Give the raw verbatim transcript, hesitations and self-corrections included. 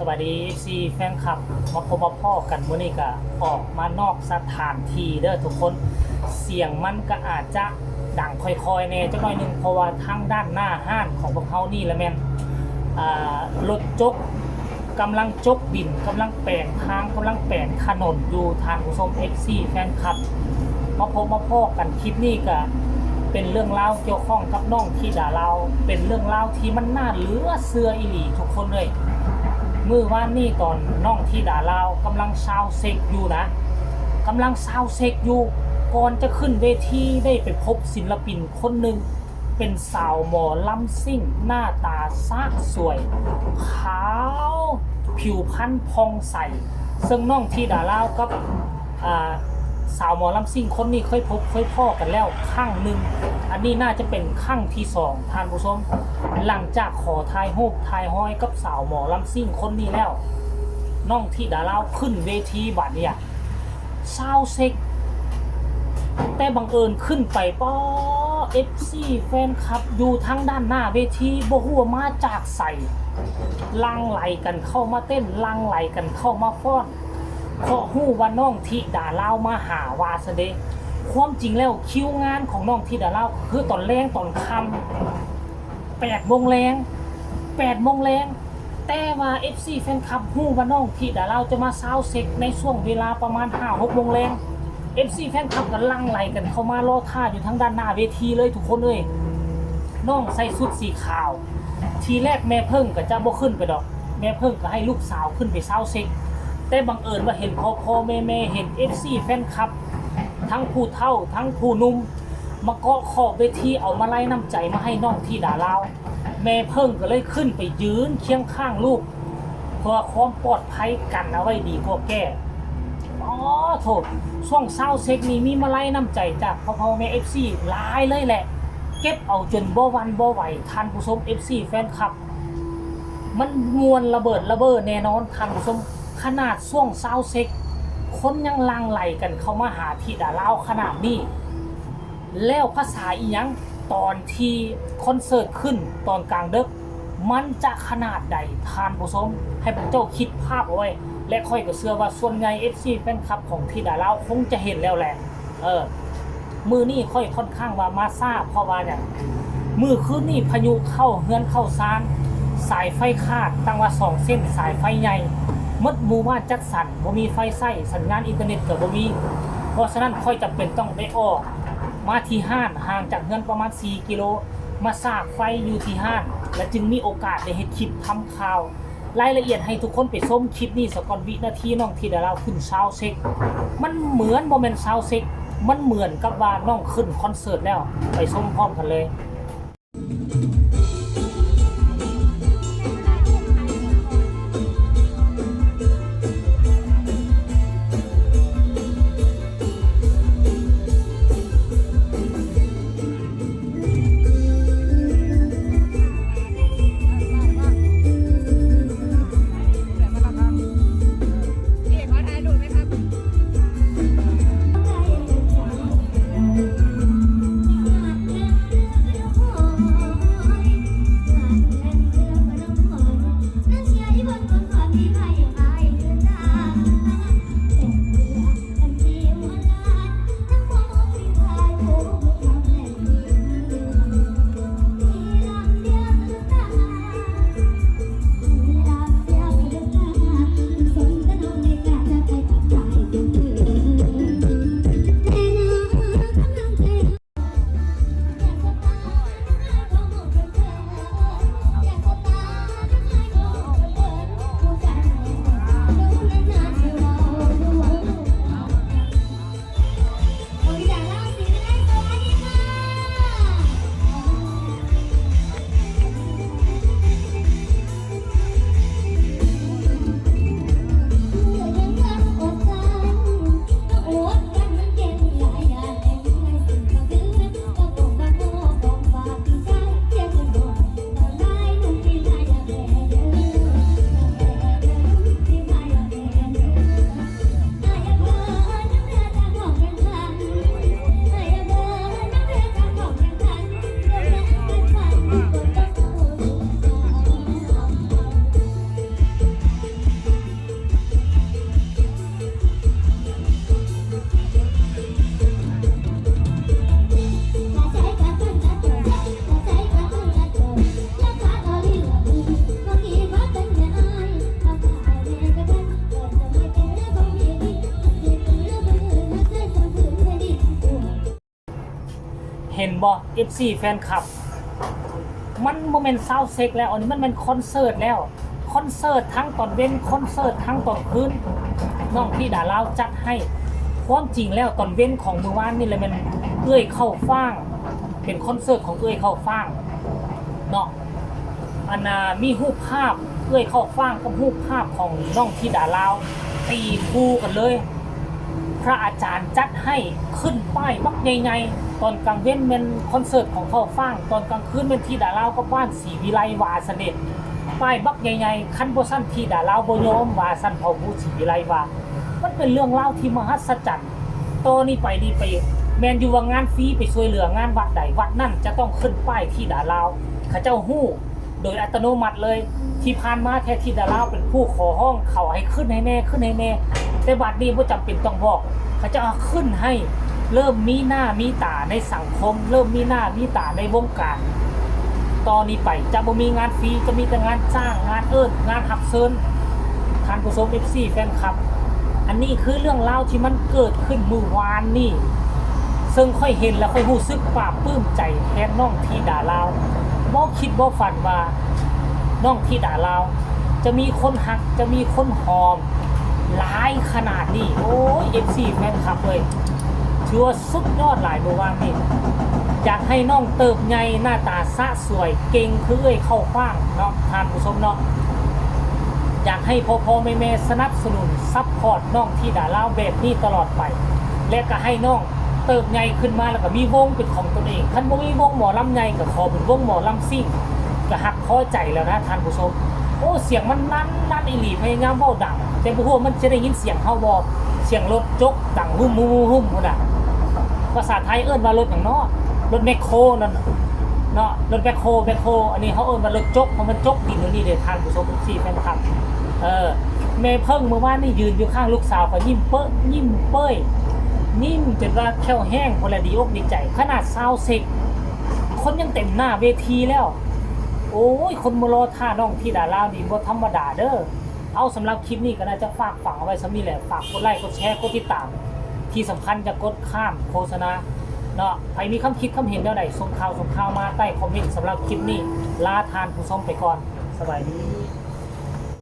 สวัสดี เอฟซี แฟนคลับ มาพบมาพ้อกันมื้อนี้ก็ออกมานอกสถานที่เด้อทุกคน เสียงมันก็อาจจะดังค่อยๆแหน่จักหน่อยหนึ่ง เพราะว่าทางด้านหน้าห้านของพวกเฮานี่แหละแม่น อ่า รถจกกำลังจกดิน กำลังแปลงทาง กำลังแปลงถนนอยู่ ท่านผู้ชม เอฟซี แฟนคลับ มาพบมาพ้อกันคลิปนี้ก็เป็นเรื่องราวเกี่ยวข้องกับน้องธิดาลาว เป็นเรื่องราวที่มันน่าเหลือเชื่ออีหลีทุกคนเลย มื้อวานนี้ตอนน้องธิดาลาวกำลังซาวเช็คอยู่นะ กำลังซาวเช็คอยู่ ก่อนจะขึ้นเวทีได้ไปพบศิลปินคนหนึ่ง เป็นสาวหมอลำซิ่ง หน้าตาสะสวย ขาว ผิวพรรณผ่องใส ซึ่งน้องธิดาลาวกับ อ่า สาวหมอลำซิ่งคนนี้เคยพบเคยพ้อกันแล้วครั้งหนึ่ง อันนี้น่าจะเป็นครั้งที่สอง ท่านผู้ชม หลังจากขอถ่ายรูปถ่ายฮอยกับสาวหมอลำซิ่งคนนี้แล้ว น้องธิดาลาวขึ้นเวทีบัดเนี่ย ซาวเช็ค แต่บังเอิญขึ้นไป ป๊อ เอฟซี แฟนคลับอยู่ทางด้านหน้าเวที บ่ฮู้ว่ามาจากไส หลั่งไหลกันเข้ามาเต้น หลั่งไหลกันเข้ามาฟ้อน เพราะฮู้ว่าน้องธิดาลาวมาหาว่าซั่นเด้ ความจริงแล้วคิวงานของน้องธิดาลาวคือตอนแลงตอนค่ำ แปดโมงแลง แปดโมงแลง แต่ว่า เอฟซี แฟนคลับฮู้ว่าน้องธิดาลาวจะมาซาวเช็คในช่วงเวลาประมาณห้าหกโมงแลง เอฟซี แฟนคลับก็หลั่งไหลกันเข้ามารอท่าอยู่ทางด้านหน้าเวทีเลยทุกคนเอ้ย น้องใส่ชุดสีขาว ทีแรกแม่เพิ่งก็จะบ่ขึ้นไปดอก แม่เพิ่งก็ให้ลูกสาวขึ้นไปซาวเช็ค แต่บังเอิญว่าเห็นพ่อพ่อแม่แม่ เห็น เอฟซี แฟนคลับ ทั้งผู้เฒ่าทั้งผู้หนุ่ม มาเกาะขอบเวทีเอามาลัยน้ำใจมาให้น้องธิดาลาว แม่เพิ่งก็เลยขึ้นไปยืนเคียงข้างลูก เพื่อความปลอดภัยกันเอาไว้ดีกว่าแก้ อ๋อ โถ ช่วงซาวเช็คนี่มีมาลัยน้ำใจจากพ่อพ่อแม่ เอฟซี หลายเลยแหละ เก็บเอาจนบ่หวั่นบ่ไหว ท่านผู้ชม เอฟซี แฟนคลับ มันม่วนระเบิดระเบ้อแน่นอน ท่านผู้ชม ขนาดช่วงซาวเช็ค คนยังหลั่งไหลกันเข้ามาหาธิดาลาวขนาดนี้ แล้วภาษาอีหยัง ตอนที่คอนเสิร์ตขึ้นตอนกลางดึก มันจะขนาดใด ท่านผู้ชม ให้พวกเจ้าคิดภาพเอาไว้ และข้อยก็เชื่อว่าส่วนใหญ่ เอฟซี แฟนคลับของธิดาลาวคงจะเห็นแล้วแหละ เออ มื้อนี้ข้อยค่อนข้างว่ามาช้า เพราะว่าหยัง มื้อคืนนี้พายุเข้าเฮือนเข้าซาน สายไฟขาดตั้งว่าสองเส้น สายไฟใหญ่ หมดหมู่บ้านจัดสรร บ่มีไฟใช้ สัญญาณอินเทอร์เน็ตก็บ่มี เพราะฉะนั้นข้อยจำเป็นต้องได้ออกมาที่ห้าน ห่างจากเฮือนประมาณสี่กิโล มาซากไฟอยู่ที่ห้าน และจึงมีโอกาสได้เฮ็ดคลิปทำข่าว รายละเอียดให้ทุกคนไปชมคลิปนี้ซะก่อน วินาทีน้องธิดาลาวขึ้นซาวเช็ค มันเหมือนบ่แม่นซาวเช็ค มันเหมือนกับว่าน้องขึ้นคอนเสิร์ตแล้ว ไปชมพร้อมกันเลย บ่ เอฟซี แฟนคลับ มันบ่แม่นซาวเช็คแล้ว อันนี้มันแม่นคอนเสิร์ตแล้ว คอนเสิร์ตทั้งตอนเว็น คอนเสิร์ตทั้งตอนคืน น้องธิดาลาวจัดให้ ความจริงแล้วตอนเว็นของมื้อวานนี่แหละแม่นเอื้อยเข้าฟ้าง เป็นคอนเสิร์ตของเอื้อยเข้าฟ้างเนาะ อันน่ะมีรูปภาพเอื้อยเข้าฟ้างกับรูปภาพของน้องธิดาลาว ตีคู่กันเลย พระอาจารย์จัดให้ขึ้นป้ายบักใหญ่ๆ ตอนกลางเว็นแม่นคอนเสิร์ตของเข้าฟ้าง ตอนกลางคืนแม่นธิดาลาวกับบ้านศรีวิไลว่าซั่นเด้ ป้ายบักใหญ่ๆ คันบ่ซั่นธิดาลาวบ่ยอมว่าซั่น พ่อครูศรีวิไลว่า มันเป็นเรื่องราวที่มหัศจรรย์ ต่อนี้ไปนี้ไป แม่นอยู่ว่างานฟรีไปช่วยเหลืองานวัดใด วัดนั่นจะต้องขึ้นป้ายธิดาลาว เขาเจ้าฮู้โดยอัตโนมัติเลย ที่ผ่านมาแท้ธิดาลาวเป็นผู้ขอฮ้องเขาให้ขึ้นให้แน่ ขึ้นให้แน่ แต่บัดนี้บ่จำเป็นต้องบอก เขาเจ้าเอาขึ้นให้ เริ่มมีหน้ามีตาในสังคม เริ่มมีหน้ามีตาในวงการ ต่อนี้ไปจะบ่มีงานฟรี จะมีแต่งานจ้าง งานเอิ้น งานรับเชิญ ท่านผู้ชม เอฟซี แฟนคลับ อันนี้คือเรื่องราวที่มันเกิดขึ้นมื้อวานนี้ ซึ่งข้อยเห็นแล้วข้อยรู้สึกปลาบปลื้มใจแทนน้องธิดาลาว บ่คิดบ่ฝันว่าน้องธิดาลาว จะมีคนฮัก จะมีคนหอม หลายขนาดนี้ โอ้ย เอฟซี แฟนคลับเอ้ย ถือว่าสุดยอดหลายมื้อวานนี้ อยากให้น้องเติบใหญ่หน้าตาสะสวยเก่งคือเอื้อยเข้าฟ้างเนาะ ท่านผู้ชมเนาะ อยากให้พ่อๆ แม่ๆ สนับสนุนซัพพอร์ตน้องธิดาลาวแบบนี้ตลอดไป และก็ให้น้องเติบใหญ่ขึ้นมาแล้วก็มีวงเป็นของตนเอง คันบ่มีวงหมอลำใหญ่ก็ขอเป็นวงหมอลำซิ่ง ก็ฮักพอใจแล้วนะท่านผู้ชม โอ้ เสียงมันลั่นลั่นอีหลี พยายามเว้าดัง แต่บ่ฮู้ว่ามันจะได้ยินเสียงเฮาบ่ เสียงรถจกดังฮุ่มฮุ่มฮุ่มพุ้นน่ะ ภาษาไทยเอิ้นว่ารถหยังน้อ รถแมคโครนั่นน่ะเนาะ รถแมคโคร แมคโคร อันนี้เฮาเอิ้นว่ารถจก เพราะมันจกดินอยู่นี่เด้ท่านผู้ชม เอฟซี แฟนคลับ เออ แม่เพิ่งมื้อวานนี่ยืนอยู่ข้างลูกสาวก็ยิ้มเป๊ะ ยิ้มเป้ย ยิ้มจนว่าแข้วแห้งพุ้นแหละ ดีอกดีใจ ขนาดซาวเช็ค คนยังเต็มหน้าเวทีแล้ว โอ้ย คนมารอท่าน้องธิดาลาวนี่บ่ธรรมดาเด้อ เอา สำหรับคลิปนี้ก็น่าจะฝากฝังเอาไว้ส่ำนี้แหละ ฝากกดไลค์ กดแชร์ กดติดตาม ที่สำคัญอย่ากดข้ามโฆษณาเนาะ ใผมีความคิดความเห็นแนวใด ส่งข่าว ส่งข่าวมาใต้คอมเมนต์ สำหรับคลิปนี้ ลาท่านผู้ชมไปก่อน สบายดี